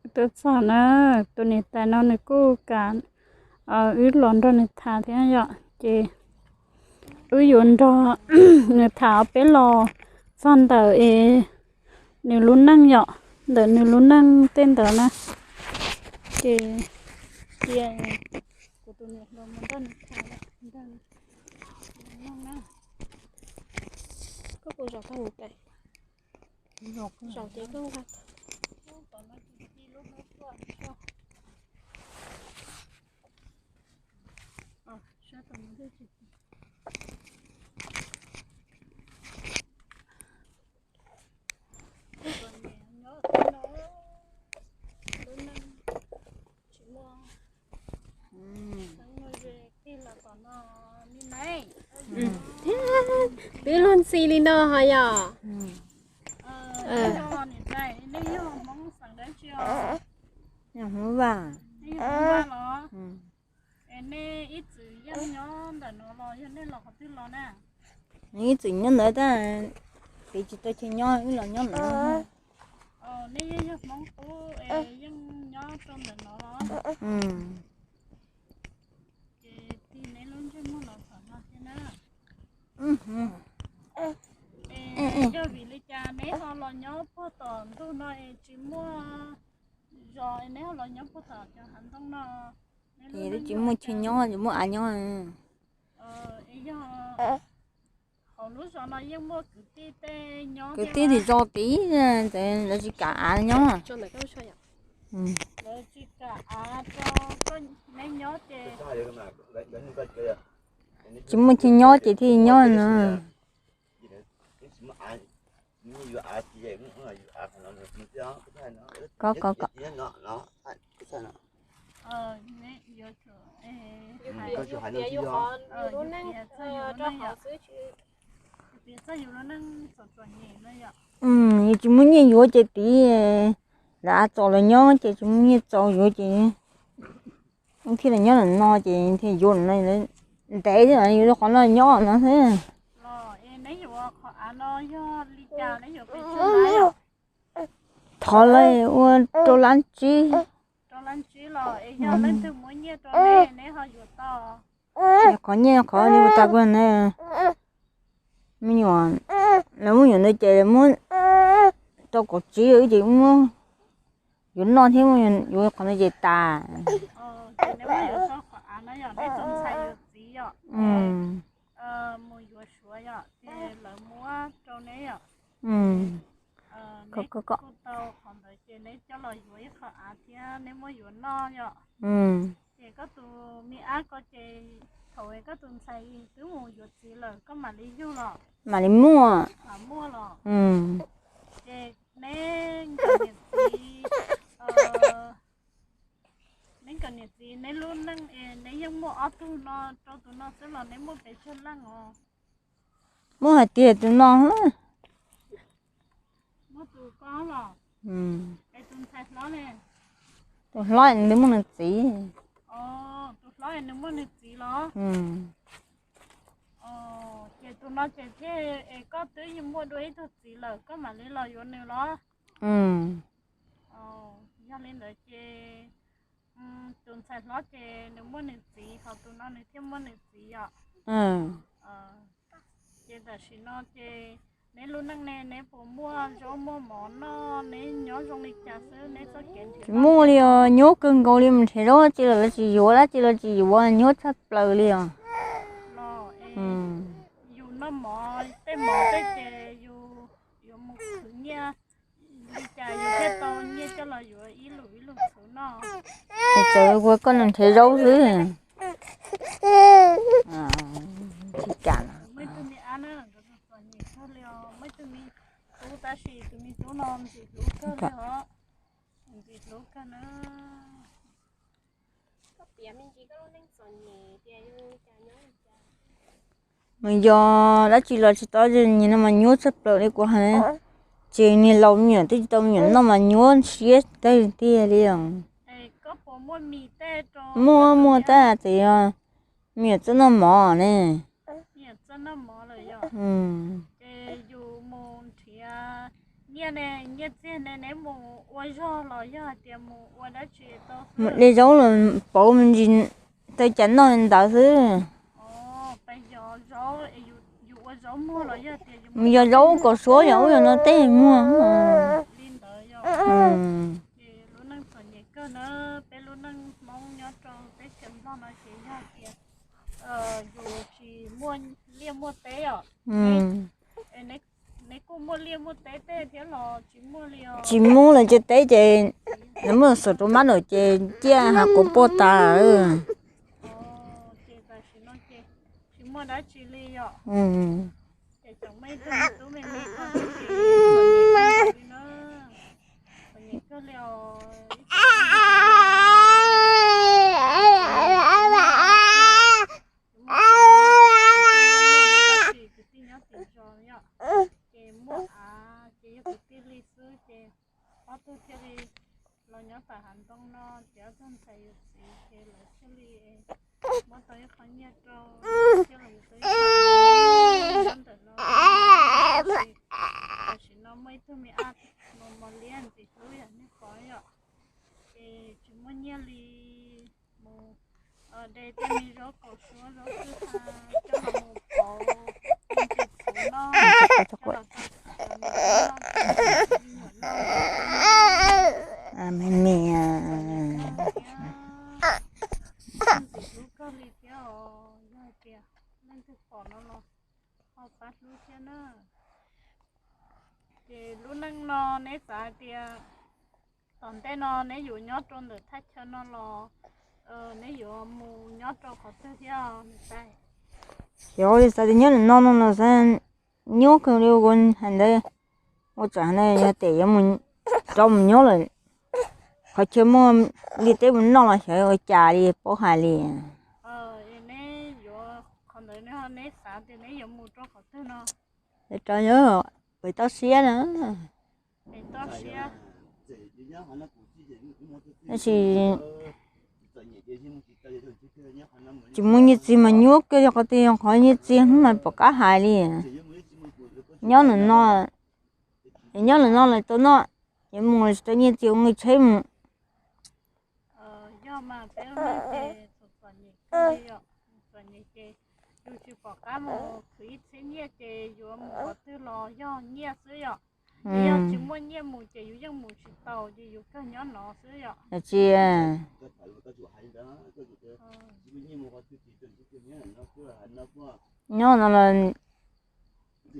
Tuaj txog na, tus niam tais no nws kuj kam wb los nrog nws tham thiab yom, ces wb yuav nrog nws tham, peb los txog ntawm es nws lub neej yom, ntawm nws lub neej tej ntawd na, ces cia kuv tus niam hluas mus nrog nws tham, nrog nws mloog na. Koj puas zaum tau nws tais? Zaum ces koj nqa. Twb luag ntxhi li no ho yom. Hmoob Vaj. Nej ib txwm yeej nyob ntawm no los yog nej los qhov twg los na? Ib txwm nyob ntawd tab, kev tsis tau chaw nyob wb los nyob ntawd. Nej yeej yog Hmoob qub es yeej nyob rau ntawm no los? Ces tig neb lub ntsej muag los tom no thiab na. Es yog vim li cas neb ho los nyob puag tom ntug no es tsis muaj zos es neb ho los nyob puag tom cov hav ntoo no? Tsis muaj chaw nyob, tsis muaj av nyob. Es yog hauv lub zos no yeej muaj kwv tij tej nyob, kwv tij tsis zos tid, lawv tsis kam av nyob. Lawv tsis kam av rau neb nyob ces tsis muaj chaw nyob ces thiaj nyob no. Kov kov kov. Yus tsis muaj nyiaj yuav ces tid, lawv av txaus lawv nyob ces tsis muaj nyiaj txaus yuav ces thiaj li nyob ntawm no ces thiaj yuav no, ntev thiab yuav qhov no nyob no xwb. Thov lawv ua rau lab tsib. Qhov nyiaj qhov li ua tag kuj na, me nyuam, lawv muab yuav ntawd ces muab rau kaum tsib wb ces muab yuav noj thiab, yuav qhov ntawd ces tas. Mus yuav Suav yom, ces lawv muab rau neb yom. Neb kuj tau qhov ntawd ces neb coj los yuav ib qho av thiab neb muab yuav noj yom. Ces koj tus me ab ko ces thaum koj tus ntxhais twb mus yuav txiv lawm koj mam li yug los? Mam li muaj. Mam muaj los? Ces neb nkawm niam txiv, neb nkawm niam txiv neb lub neej es neb yeej muaj ob tug no rau tus no xwb los neb muaj pes tsawg leej os? Muaj hais tias tus no. Muaj tus ko los? Es tus ntxhais hlob ne? Tus hlob nws muaj nws txiv. Tus hlob nws muaj nws txiv los? Ces tus no ces thiaj es koj twb yeej muaj dua ib tug txiv lawm koj mam li los yuav nws los? Yog li ntawd ces tus ntxhais hlob ces nws muaj nws txiv, ho tus no nws thiaj muaj nws txiv yom. Ces tam sim no ces neb lub neej ne, neb puas muaj zaub muaj mov noj, neb nyob zoo li cas xwb, neb txoj kev nrhiav? Tsis muaj li os, nyuaj kawg nkaus li, mus nrhiav zaub dab tsi los lawv tsis yuav, dab tsi los tsis yuav, nyuaj tshaj plaws li os. Los yus noj mov, tej mov tej ces yus yuav mus khwv nyiaj li cas yus thiaj tau nyiaj coj los yuav ib lus ib lus txhuv noj? Txawm ua koj nrhiav zaub xwb. Tsis kam. Muaj ib tug me ab na, nkawd txom nyem kawg li os, muaj ib tug me tub tab sis tus me tub no ntxim hlub kawg li os, ntxim hlub kawg na. Nws yog dab tsi los tsis tau, nyias no mas nyuaj tshaj plaws li kuv hais. Ces niag laus me nyuam twb tsis tau me nyuam noj mas nyuaj siab tag tiag li os. Muaj muaj tab sis yog me nyuam txawj noj mov ne. Nyiaj txiag ne, neb mus ua zog los yog hais tias mus ua dab tsi tau? Mus de zaub los pauv me ntsis, tau cas noj li ntawd xwb. Yog zaub kom suav yog ub yog no teb muag. Lub neej txom nyem kawg na, peb lub neej Hmoob nyob rau teb chaws Nplog no ces yog tias yus tsis muaj liaj muaj teb os. Neb kuj muaj liaj muaj teb tej thiab los tsis muaj li os? Tsis muaj lawm, ces teb ces nws muaj xom rau mab num ces ciaj hav quav poj tas. Ces tam sim no ces tsis muaj dab tsi li yom? Ces tseem muaj ib tug me tub me me kawg thiab ces txom nyem kawg li os. Ces muaj kwv tij nyob tim zos yom, ces muaj av ces yog kwv tij li xwb ces ob tug thiaj li los nyob tom hav ntoo no ces ob tug ntxhais yus txiv ces lawv thiaj li muab tau ib qho nyiaj rau, thiaj los yus tau ib qho nyob ntawm no. Tam sim no muaj ib tug me ab mos mos liab ntxim hlub yam nej pom yom, ces tsis muaj nyiaj li, mus de tej me zaub kaum suab zaub twb tag coj los mus pauv ua ntsis txhuv noj, coj los rau cov me tub noj rau cov me nyuam noj. Me me, ntxim hlub kawg li thiab os, yog hais tias leej twg pom no los ho pab hlub thiab na. Ces lub neej no neb xav hais tias tom ntej no neb yuav nyob rau ntawm thaj chaw no los neb yuav mus nyob rau qhov twg thiab? Xyov li xav tias nyob ntawm no no los xav, nyuaj kawg li ua hais ntawd, ua tsam yog tias yuav mus, rov mus nyob lawm qhov chaw muaj ntiaj teb mus noj los xyov ua cas li paub hais li. Rov pem toj siab na. Tab sis tsis muaj nyiaj txiag mas nyuaj kawg li, qhov twg yog qhov nyiaj txiag hnub mas pom qab hais li. Nyob ntawm no, nyob ntawm no lawm tau noj, yuav mus tsis tau nyiaj txiag ua nqi tsheb mus. Yog mas peb lub neej ces txom nyem kawg li yom, txom nyem ces yus tsis pom qab mus khwv ib txhiab nyiaj ces yuav mus qhov twg los yog nyiaj xwb yom. Yog tsis muaj nyiaj mus ces yus yeej mus tsis tau ces yus kawg nyob no xwb yom. Tsis nyob no los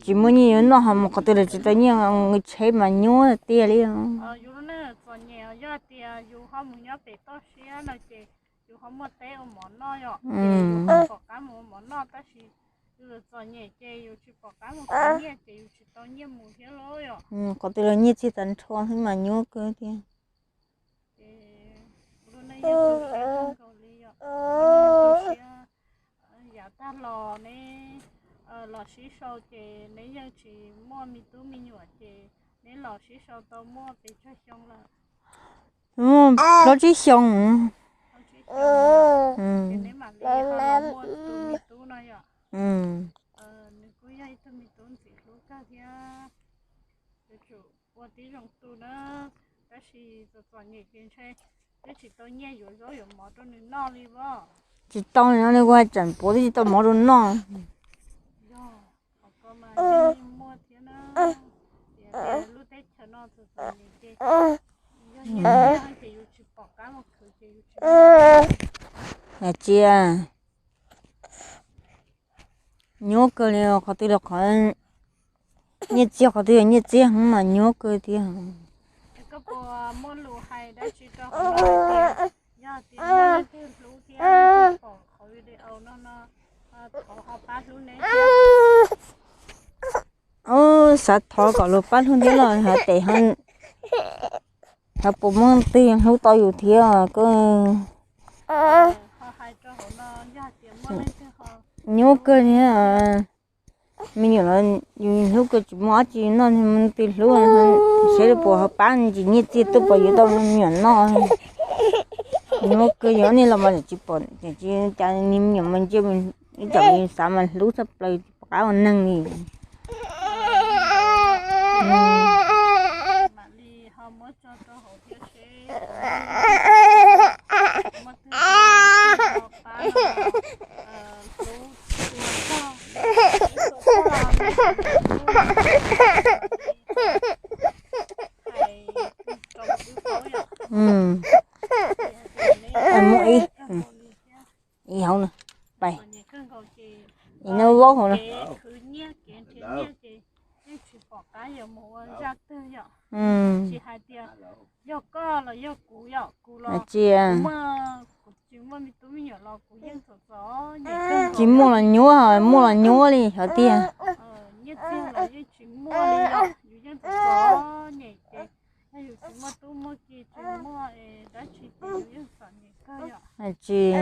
tsis muaj nyiaj yuav noj, ho mus qhov twg los tsis tau nyiaj, nqi tsheb mas nyuaj tiag li. Yus lub neej txom nyem yog tias yus ho mus nyob pem toj siab no ces yus ho muaj teb ua mov noj yom, ces yus ho pom qab mus ua mov noj, tab sis yus txom nyem ces yus tsis pom qab mus khwv nyiaj ces yus tsis tau nyiaj mus thiab lauj yom. Qhov twg los nyiaj txiag tag nrho xwb mas nyuaj kawg tiag. Ces lub neej yog tu siab kawg nkaus li yom. Tu siab, yav tag los neb los sib sau ces neb yeej tsis muaj me tub me nyuam ces neb los sib sau tau muaj pes tsawg xyoo lawm? Plaub tsib xyoo. Ces neb mam li ho los muaj tus me tub no yom. Nws kuj yog ib tug me tub ntxim hlub kawg thiab. Yuav tsum ua tib zoo tu na, tab sis txom txom nyem ces ntshe twb tsis tau nyiaj yuav zaub yuav mov rau nws noj li os. Tsis tau no li, ua tseem puav twb tsis tau mov rau noj. Yog, qhov ko mas yeej muaj thiab na. Tias lub teb chaws no txom txom nyem ces yog nyiaj txiag ces yus tsis pom qab mus khwv ces yus tsis, tsis nyuaj kawg li, qhov twg los qhov nyiaj txiag, qhov twg yog nyiaj txiag mas nyuaj kawg tiag. Koj puas muaj lus hais dab tsi rau hauv no tias yog tias leej twg hlub thiab leej twg pom qhov video no no, thov ho pab hlub neb thiab. Xav thov kom luag pab hlub thiab los hais tias ho puas muaj twg hlub tau yus thiab. Koj nyuaj kawg thiab. Me nyuam los yus hlub kawg tsis muaj dab tsi noj, twg hlub, saib puas ho pab ntsis nyiaj txiag tuaj pab yuav tau me nyuam noj. Nyuaj kawg, yog nej los mas tsis pom, cas me nyuam mas ntsia ib tsam xav mas hlub tshaj plaws tsis pom qab ua neeg li. thiab seb muaj twg pab no hlub tua txog, hlub tua txog no ces kuv hais rau wb paub yom. Muaj ib, ib hauv no, pais, ib nub vaub hauv no. Kev khwv nyiaj kev nrhiav nyiaj ces yeej tsis pom qab yuav mus ua zaj twg yom. Tsis hais tias yog koj los yog kuv yom, kuv los tsis muaj, kuv tsis muaj me tub me nyuam los kuv yeej txom txom nyem kawg. Tsis muaj los nyuaj, muaj los nyuaj li xyov tiag. Nyiaj txiag los yeej tsis muaj li yom, yus yeej txom txom nyem ces yog yus tsis muaj tub muaj ki tsis muaj dab tsi ces yus yeej txom nyem kawg yom. Tsis,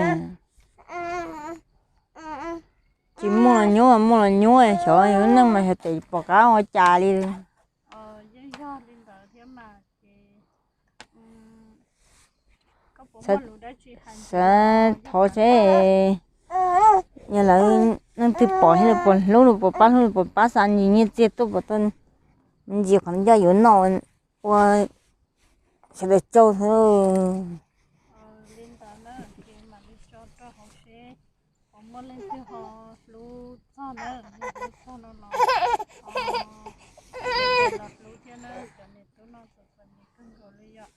tsis muaj los nyuaj, muaj los nyuaj, xyov yus lub neej mas xyov tes pom qab ua cas li. Yeej yog li ntawd thiab mas ces xav thov seb yog lawv leej twg pom thiab lawv puas hlub, lawv puas pab hlub, lawv puas pab xa ntsis nyiaj txiag tuaj puas tuaj ntsis qhov ncauj yuav noj ua sawv daws tsaug xwb. Li ntawd na, ces mam li tso rau hauv seb puas muaj leej twg ho hlub txog na, hlub txog no los, los hlub thiab na, cov niam tub no txom txom nyem kawg nkaus li yom.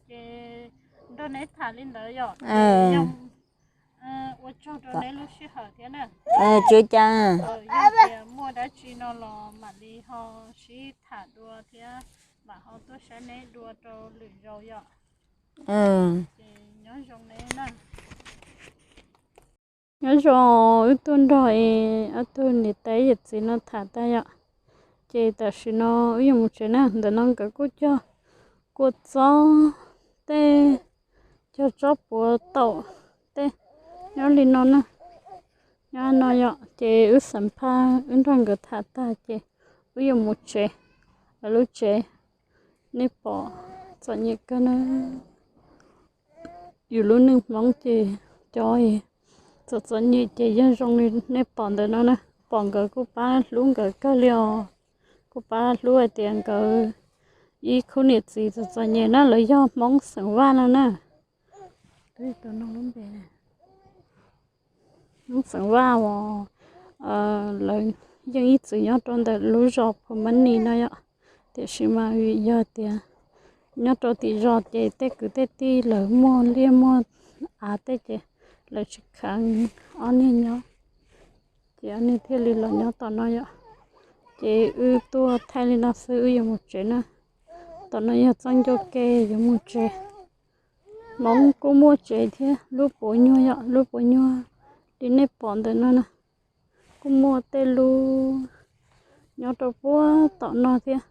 Ces nrog neb tham li ntawd yom, ces yog ua tsaug rau neb lub sij hawm thiab na. Tsis ua cas. Yog tias muaj dab tsi no los mam li ho sib tham dua thiab mam ho tuaj saib neb dua rau lwm zaus yom. Ces nyob zoo neb na. Nyob zoo, wb tuaj nrog ob tug niam tais yawm txiv no tham tag yom. Ces tam sim no wb yuav mus tsev na, ntawm no nkawd kuj cog kua txob tej, cog tsob puav taum tej nyob li no na, nyob no yom. Ces wb xam phaj wb nrog nkawd tham tag ces wb yuav mus tsev, lawv lub tsev. Nej pom, txom nyem kawg na. Yus lub neej Hmoob ces cov txom txom nyem ces yeej zoo li nej pom ntawm no na. Pom nkawd kuj pab hlub nkawd kawg li os. Kuj pab hlub hais tias nkawd ib khub niam txiv txom txom nyem na, lawv yog Hmoob xeem Vaj no na. Hmoob xeem Vaj uas lawv yeej ib txwm nyob rau ntawm lub zos Phu Mab Nis no yom. Tiam sis mas vim yog tias nyob rau tim zos ces tej kwv tej tij lawv muaj liaj muaj av tej ces lawv tsis kheev ob niag nyob, ces ob niag thiaj li los nyob tom no yom. Ces wb tuaj thaij li no xwb, wb yuav mus tsev na. Tom no yog txoj ncauj ke yuav mus tsev. Hmoob kuj muaj tsev thiab, lub puav nyuag yom, lub puav nyuag li nej pom ntawm no na. Kuj muaj tej lub nyob rau puag tom no thiab.